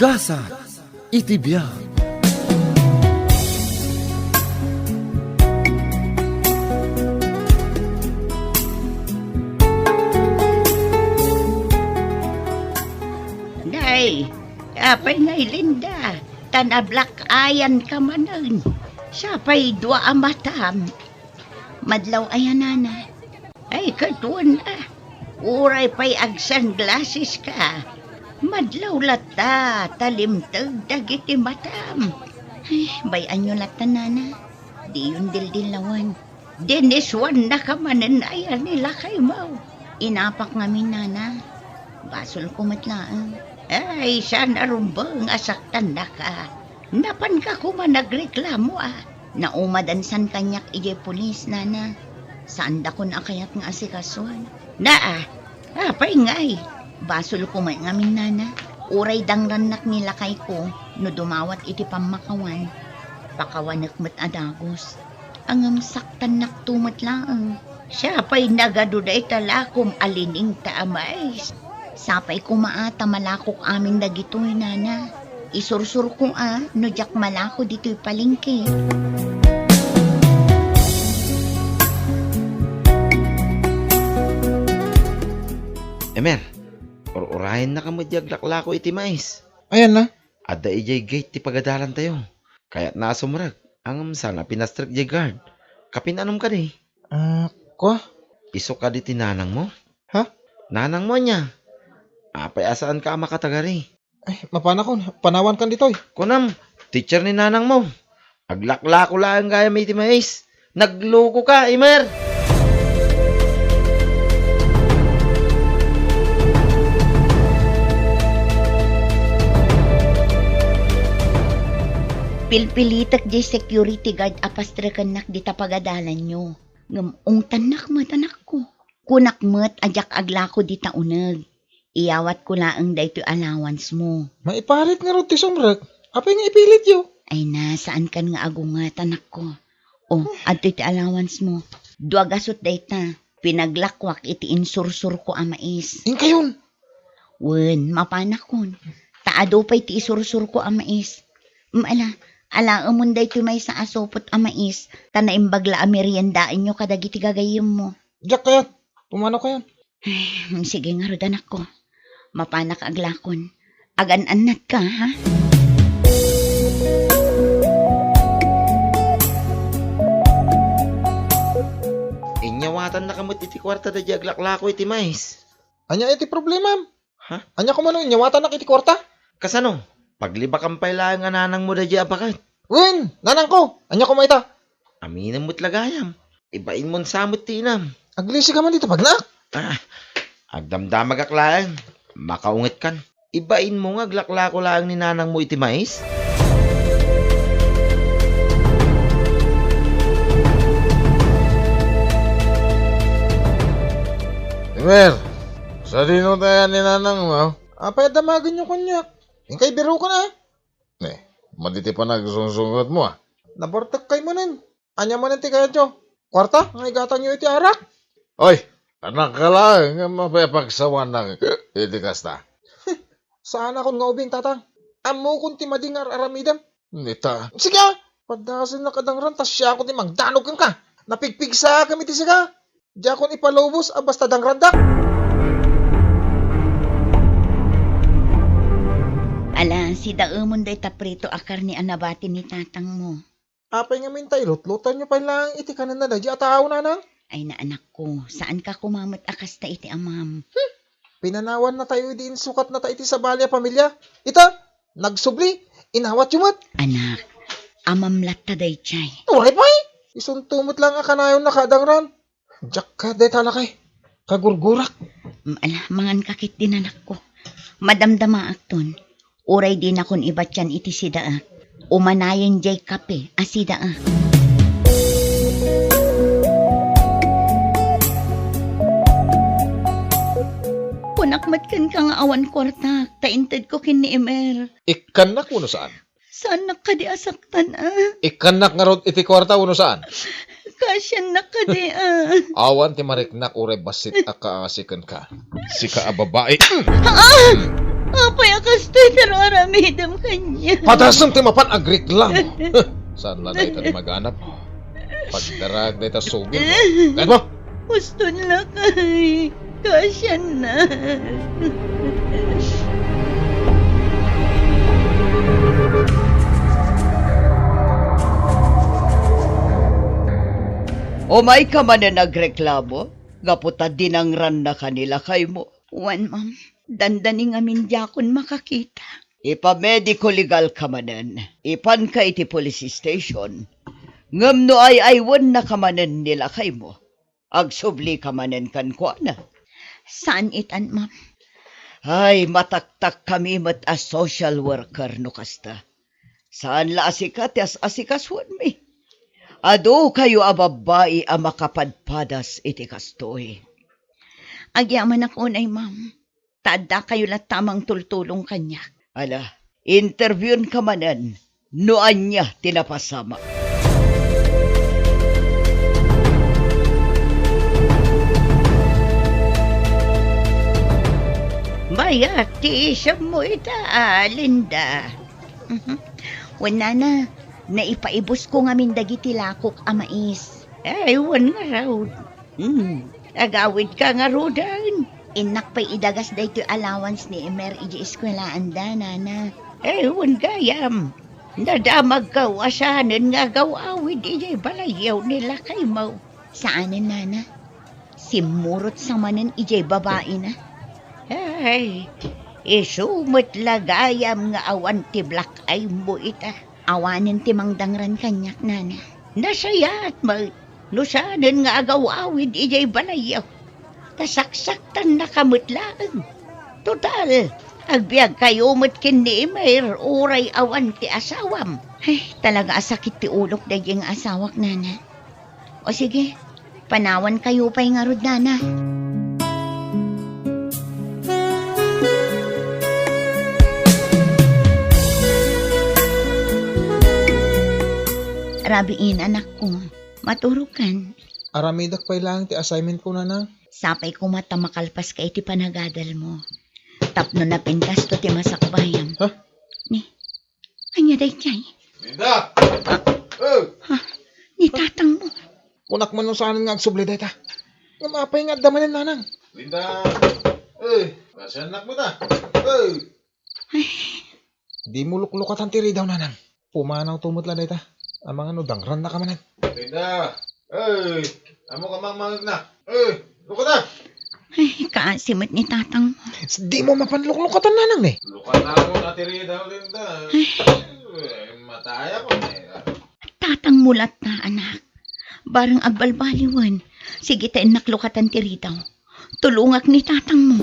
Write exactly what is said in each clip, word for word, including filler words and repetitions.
Gasat iti biag. Nay, apay ngay Linda, ta nablack-eyan ka manen. Sapay dua a matam. Madlaw aya, nana? Ay, ket wen a. Uray pay agsunglasses ka. Madlaw latta, ta limteg dagiti matam. Ay, bay-anyo latta, nana. Diyon dildillawen. Diniswannaka manen aya ni lakaymo. Inapak ngamin, nana. Basolko met laeng. Ay, saan a rumbeng a saktannaka. Napanka koma nagreklamo a. Naumadansan kaniak idiay pulis, nana. Saandakon a kayat nga asikasuan. Naa, apay ngay? Basolko met ngamin, nana. Uray dangrannak ni lakayko no dumawat iti pammakawan. Pakawanek met a dagus. Ngem saktannakto met laeng. Siapay nagadu dayta lakom a liningta a mais. Sapay koma a ta malakok amin dagitoy, nana. Isursurko a no diak malako ditoy palengke. Emer, ur-urayennaka met di aglaklako iti mais. Ayanna? Adda idiay gate ti pagadalantayo. Kayatna a sumrek, ngem saan a pinastrek diay guard. Kapin-anom kadi? Ah, kua? Isu kadi ti nanangmo? Ha? Nanangmo ania? Apay a saanka a makatagari? Ay, mapanakon. Panawankan ditoy. Kunam, teacher ni nanangmo. Aglaklako laeng gayam iti mais. Nagluko ka, Emer! Pilpilitek diay security guard a pastrekennak dita pagadalanyo. Ngem ungtannak met, anakko. Kunak met a diak aglako dita uneg. Iyawatko laeng daytoy allowance mo. Maiparit ngarud ti sumrek. Apay nga ipilityo? Ay na, saankan nga agunget, anakko. O, adtoy ti allowance mo. Dua gasut dayta. Pinaglakwak iti insursurko a mais. Inkayon? Wen, mapanakon. Ta adu pay ti isursurko a mais. Em, ala, alaemon daytoy maysa a supot a mais, ta naimbag la a meriendaenyo kadagiti gagayyemmo. Diak kayat. Pumanaw kayan. Ay, sige ngarud, anakko. Mapanak aglakon. Agan-annadka, ha? Inyawatannaka met iti kuarta daydi aglaklako iti mais. Ania iti problemam? Ha? Ania koma no inyawatannak iti kuarta? Kasano? Paglibakam pay laeng a nanangmo daydi a baket. Wen, nanangko. Ania koma ita? Aminem met la gayam. Ibainmon sa met ti inam. Aglisi ka man dita pagnak? Ah, agdamdamagak laeng. Makaungetkan. Ibainmo nga aglaklako laeng ni nanangmo iti mais? Emer, sadino tayan ni nanangmo? Apay a damagenyo kaniak? Inkay biruken a? Ne, madi ti panagsunsungetmo a. Nabartek kay manen. Ania manen ti kayatyo? Kuarta nga igatangyo iti arak? Oy, anak ka laeng nga mapapagsawanak iti kasta. Saanakon nga ubing, tatang. Ammokon ti madi nga ar-aramidem. Nita. Sige, a! Padasennak a dangran ta siako ti mangdanog kenka. Napigpigsaak iti sika. Diakon ipalubos a basta dangrandak. Ala, sidaemon dayta prito a karne a nabati ni tatangmo. Apay ngamin ta ilutlutanyo pay laeng iti kanenna daydi a tao, nanang? Ay, na, anakko, saanka koma met a kasta iti amam. Hmm. Pinanawannatayo idi insukatnata iti sabali a pamilia. Ita, nagsubli, inawatyo met. Anak, amam latta daydiay. Uray pay! Isunto met laeng a kanayonnaka a dangran. Diak kayat dayta a lakay. Kagurgurak. Mm, ala, manganka ketdin, anakko. Madamdamaakton. Uray dinakon ibatian iti sidaak. Umanayen diay kape a sidaak. Kunak met kenka nga awan kuartak, ta intedko ken ni Emer. Ikkannak wenno saan? Saannak kadi a saktan, a? Ikkannak ngarud iti kuarta wenno saan? Kaasiannak kadi, a? Awan ti mariknak uray bassit a kaasi kenka. Sika a babai. Ah! Apay a kastoy ti ar-aramidem kaniak? Padasem ti mapan agreklamo. Saan la dayta ti maganab? Pagdarag dayta subil mo. Kayat mo? Uston lakay. Kasianna. Umayka manen agreklamo, gapu ta dinangrannaka ni lakaymo. Wen, ma'am. Dandani ngamin diakon makakita. Ipamediko legalka manen. Ipanka iti police station. Ngem no ay-aywennaka manen ni lakaymo, agsublika manen kenkuana. Saan itan, ma'am. Ay, mataktakkami met a social worker no kasta. Saan la a sika ti as-asikasuenmi. Adukayo a babbai a makapadpadas iti kastoy. Agyamanak unay, ma'am. Ta addakayo latta a mangtultulong kaniak. Ala, interviewka manen no ania ti napasamak. Mayat ti isemmo ita, a, Linda. Mhm. Wen, nana, naipaibusko ngamin dagiti lakok a mais. Ay, wen ngarud. Hmm, agawidka ngaruden. Innak pay idagas daytoy allowance ni Emer idiay eskuelaanda, nana. Ay, wen gayam. Nadamagko a saanen nga agaw-awid idiay balayyo ni lakaymo. Saanen, nana. Simmurotsa manen idiay babaina. Ay, isu met la gayam nga awan ti black eye mo ita. Awanen ti mangdangran kaniak, nana. Nasayaat met no saanen nga agaw-awid idiay balayyo. Ta saksaktannaka met laeng. Total, agbiagkayo met ken ni Emer uray awan ti asawam. Ay, talaga a sakit ti ulok daydiay nga asawak, nana. O sige, panawankayo pay ngarud, nana. Rabiin, anakko. Maturogkan. Aramidek pay laeng ti assignment ko, nanang. Sapay koma ta makalpaska iti panagadalmo. Tapno napintasto ti masakbayam. Ha? Ni, ania daydiay? Linda! Ah. Eh! Ha? Ni tatangmo. Kunak man no saanen nga agsubli dayta. Ngem apay nga adda manen, nanang? Linda! Eh, kasiannak met a. Eh! Ay. Dimo luklukatan ti ridaw, nanang. Pumanawto met la dayta. Amangan no dangrannaka manen. Linda! Ay! Ammok a mangmangegna. Ay! Lukatan! Ay, kaasi met ni tatangmo. Dimo mapan luklukatan, nanang, eh. Lukatan mo na ti ridaw, Linda. Ay. Ay, matayakon, eh. Tatangmo latta, anak. Bareng agbalbaliwen. Sige ta innak lukatan ti ridaw. Tulongak ni tatangmo.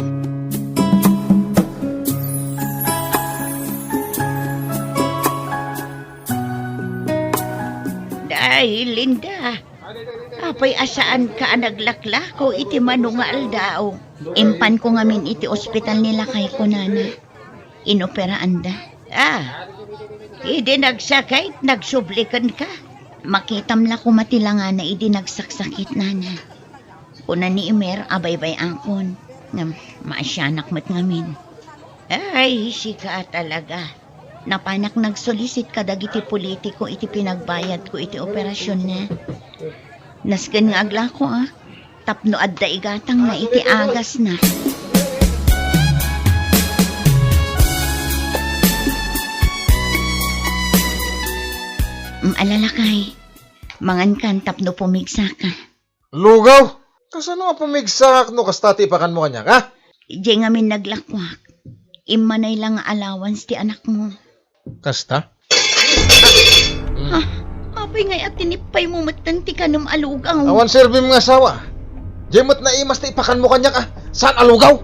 Day, Linda, apay a saanka a naglaklako iti mano nga aldaw? Impanko ngamin iti ospital ni lakayko, nana. Inoperaanda. Ah, idi nagsakit, nagsubli kenka. Makitam la koma ti langana idi nagsaksakit, nana. Kuna ni Emer a baybay-akon, ngem maasianak met ngamin. Ay, sika talaga. Napanak nagsulisit kadagiti politiko iti pinagbayadko iti operasionna. Nasken nga aglakoak, tapno adda igatangna iti agasna. Mm, ala lakay, mangankan tapno pumigsaka. Lugaw? Kasano nga pumigsaak no kasta ti ipakanmo kaniak, ha? Diay ngamin naglakoak. Immanay la nga allowance ti anakmo. Kasta? Ha? Apay ngay a tinippaymo metten ti kanem a lugaw? Awan serbim nga asawa. Diay met naimas ti ipakanmo kaniak, a saan a lugaw?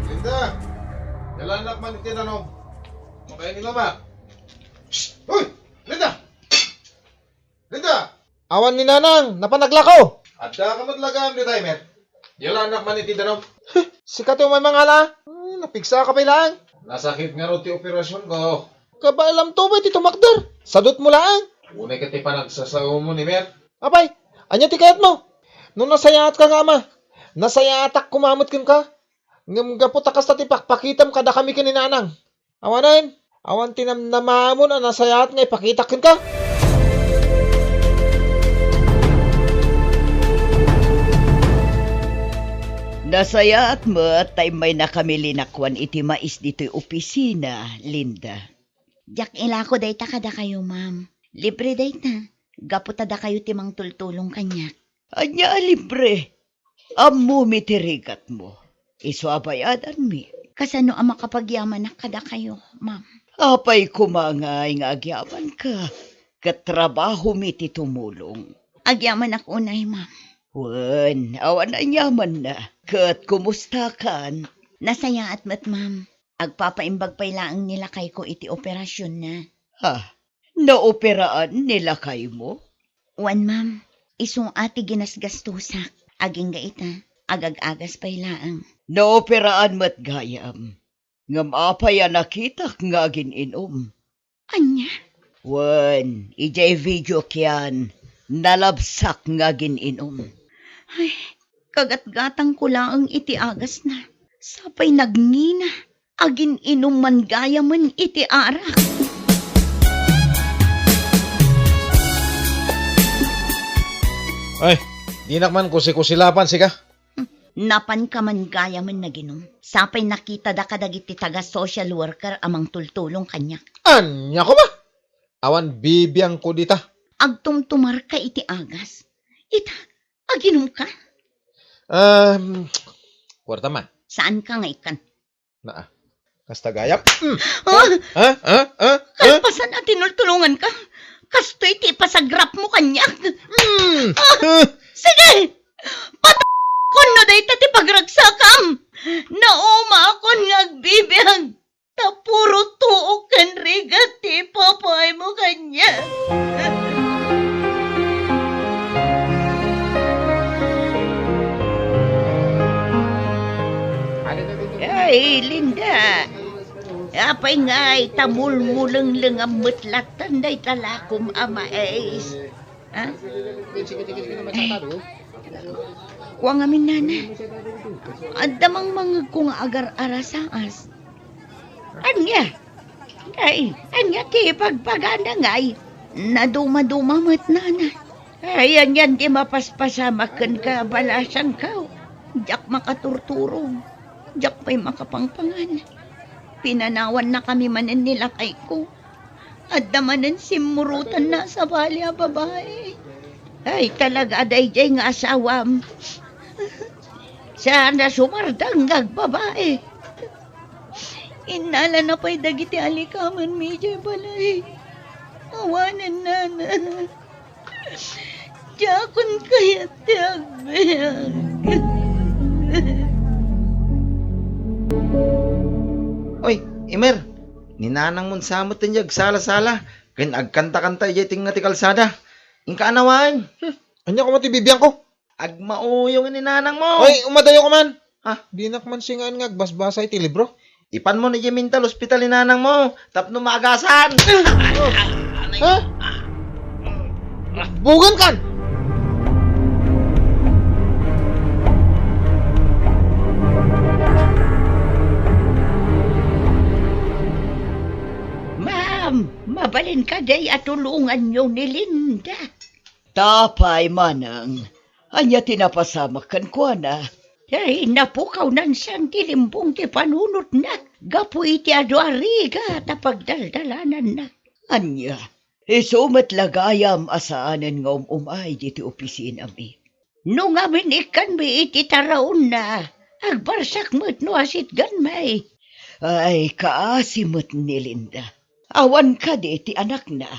Linda, yalanak man iti danum. Makainigoma. Shh! Hoy! Linda! Linda! Awan ni Nanang, napan naglako! Adda ka met lagam di timer. Yalanak man iti danum. Sika ti umay mangala? Ay, napigsa ka pay laeng. Nasakit ngarud ti operasionko. Kabaelamto pay ti tumakder. Sadutmo laeng. Unay ket ti panagsasaom ni Mer. Apay, ania ti kayatmo? No nasayaatka nga ama, nasayaatak koma met kenka. Ngem gapu ta kasta ti pakpakitam kadakami ken ni Nanang. Awanen, awan ti namnamamon a nasayaat nga ipakitak kenka. Nasayaat met ta immaynakami linakuan iti mais ditoy opisina, Linda. Diak ilako dayta kadakayo, ma'am. Libre dayta. Gapu ta dakayo ti mangtultulong kaniak. Ania a libre? Ammomi ti rigatmo. Isu a bayadanmi. Kasano a makapagyamanak kadakayo, ma'am? Apay koma ngay nga agyamanka, ket trabahomi ti tumulong. Agyamanak unay, ma'am. Wen, awan aniamanna. Ket kumustakan? Nasayaat met, ma'am. Agpapaimbag pay laeng ni lakayko iti operasionna. Ha? Naoperaan ni lakaymo? Wen, ma'am. Isu a ti ginasgastosak. Agingga ita, agag-agas pay laeng. Naoperaan met gayam. Ngem apay a nakitak nga agin-inum? Ania? Wen, idiay video kian, nalabsak nga agin-inum. Ay, kagatgatangko laeng iti agasna. Sapay nagngina, agin-inum man gayamen iti arak. Ay, dinak man kusikusilapan, sika? Napanka man gayamen naginum. Sapay nakitada kadagiti taga-social worker a mangtultulong kaniak. Ania koma? Awan bibiangko dita. Agtumtumarka iti agas. Ita, aginumka? Um, kuwarta man. Saanka nga ikkan? Naa. Kasta gayam. Mm. Ah! Ha? Ha? Ha? Ha? Kalpasan a tinultulonganka. Kastoy ti ipasagrapmo kaniak. Mm. Ah! Ah! Sige! Pat-, kunno dayta ti pagragsakam. Naumakon nga agbibiag. Ta puro tuok ken rigat ti ipapaaymo kaniak. Ay, Linda. Apay ngay ta mulmulenglengam met latta dayta lakom a mais? Ha? Kua ngamin, nana. Adda mangmangegko nga agar-arasaas. Ania? Ay, ania ti ibagbagana ngay? Nadumaduma met, nana. Ay, anian ti mapaspasamak kenka, balasangko? Diak makaturturong. Diak pay makapangpangan. Pinanawannakami manen ni lakayko. Adda manen simmurotanna a sabali a babai. Ay, talaga, daydiay nga asawam. Saan a sumardeng nga agbabai. Innalana pay dagiti alikamenmi idiay balay. Awanen, nana. Diakon kayat ti agbiag. Oy, Imer, ni nanangmon sa met ti agsala-sala ken agkanta-kanta idiay tengnga ti kalsada. Inka anawaen. Hmm, ania koma ti bibiangko? Agmauyong ni nanangmo. Oy, umadayo ka man. Ha? Dinak man singaan nga agbasbasa iti libro. Ipanmo idiay mental hospital ni nanangmo tapno maagasan. Ha? Bugan kan! Ma'am, mabalin kadi a tulonganyo ni Linda? Apay, manang, ania ti napasamak kenkuana? Ay, napukawnan san ti limbong ti panunotna gapu iti adu a rigat a pagdaldalananna. Ania, isu met la gayam a saanen nga um-umay ditoy opisinami. No ngamin ikkanmi iti taraonna, agbarsak met no asitganmi. Ay, kaasi met ni Linda. Awan kadi ti anakna?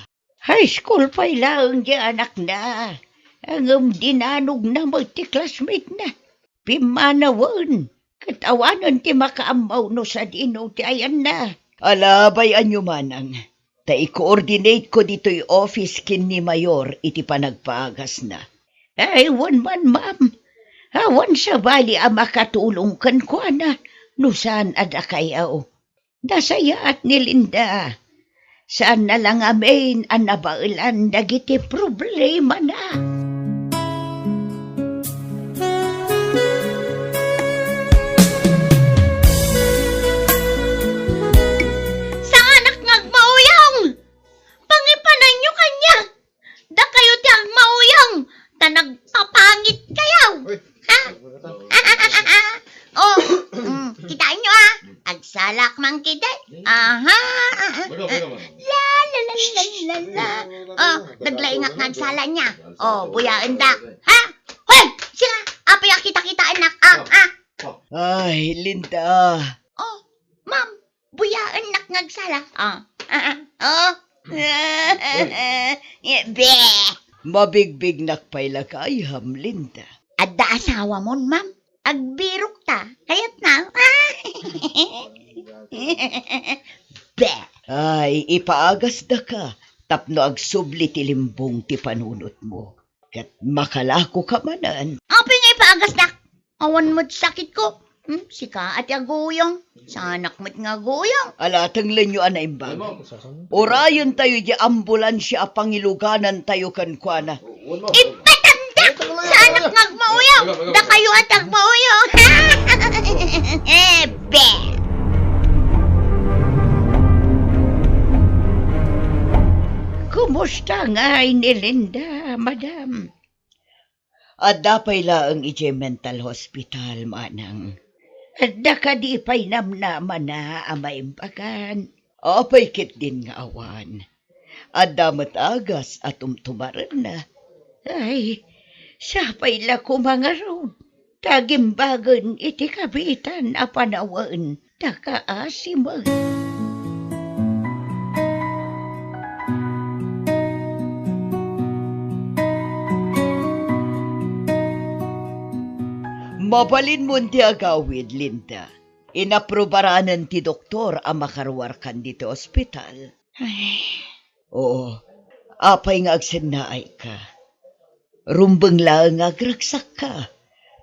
High school pay laeng ti anakna, ngem dinanogna met ti classmate-na. Pimmanawen, ket awanen ti makaammo no sadino ti ayanna. Alabay-anyo, manang, ta i-coordinate-ko ditoy office ken ni Mayor iti panagpaagasna. Ay, wen man, ma'am. Awan sabali a makatulong kenkuana no saan a dakayo. Nasayaat ni Linda. Saanna la ngamin a nabaelan dagiti problemana. Saanak nga agmauyong! Pangipananyo kaniak! Dakayo ti agmauyong, ta nagpapangit kayo. Uy. Ha? Oh, mm, kitaenyo, ah. Agsalak man kita. Aha. La, la, la, la, la, la. Oh, naglaingak nga agsala niya. Oh, buyaendak. Ha? Hoy, siya, apay a kita-kitaennak, ah, ah. Ay, Linda. Oh, ma'am, buyaennak nga agsala. Ah, ah, ah. Oh. Be. Mabigbignak pay la gayam, Linda. Adda asawamon, ma'am? Agbirok ta. Kayatna. Be. Ay, ipaagasdaka tapno agsubli ti limbong ti panunotmo. Ket makalakoka manen. Apay nga ipaagasdak? Awan met sakitko. Hmm, sika a ti aguyong. Saanak met nga aguyong. Ala, tenglenyo a naimbag. Urayentayo diay ambulansia a pangiluganantayo kenkuana. Ipatandak! Saanak nga agmauyong! Dakayo a ti agmauyong! Be! Kumusta ngay ni Linda, madam? Adda pay laeng idiay mental hospital, manang. Adda kadi pay namnamana a maimbagan? Apay ketdin nga awan. Adda met agas a tumtumarenna. Ay, sapay la koma ngarud ta agimbagen iti kabiitan a panawen ta kaasimen. Mabalinmon ti agawid, Linda. Inaprobaranen ti doktor a makaruarkan ditoy ospital. Ay. Oo. Apay nga agsennaayka? Rumbeng laeng nga agragsakka,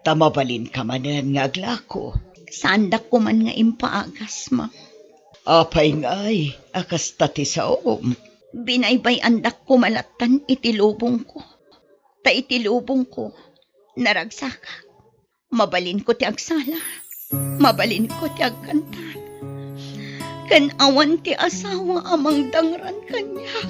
ta mabalinka manen nga aglako. Saandak koman nga impaagas, ma'am. Apay ngay a kasta ti saom? Binaybay-andak koma lattan iti lubongko. Ta iti lubongko, naragsakak. Mabalinko ti agsala. Mabalinko ti agkanta. Ken awan ti asawa a mangdangran kaniak.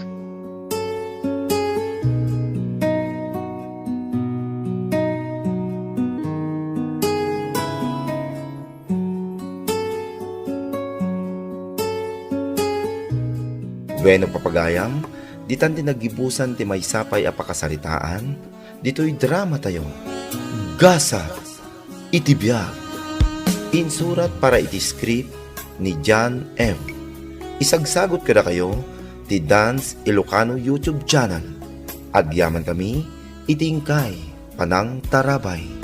Bueno, papagayam, ditan ti naggibusan ti maysa pay a pakasaritaan ditoy dramatayo, Gasat iti Biag. Insurat para iti script ni John M. Isagsagut kadakayo ti Dance Ilocano YouTube channel. Agyamankami iti inkay panangtarabay.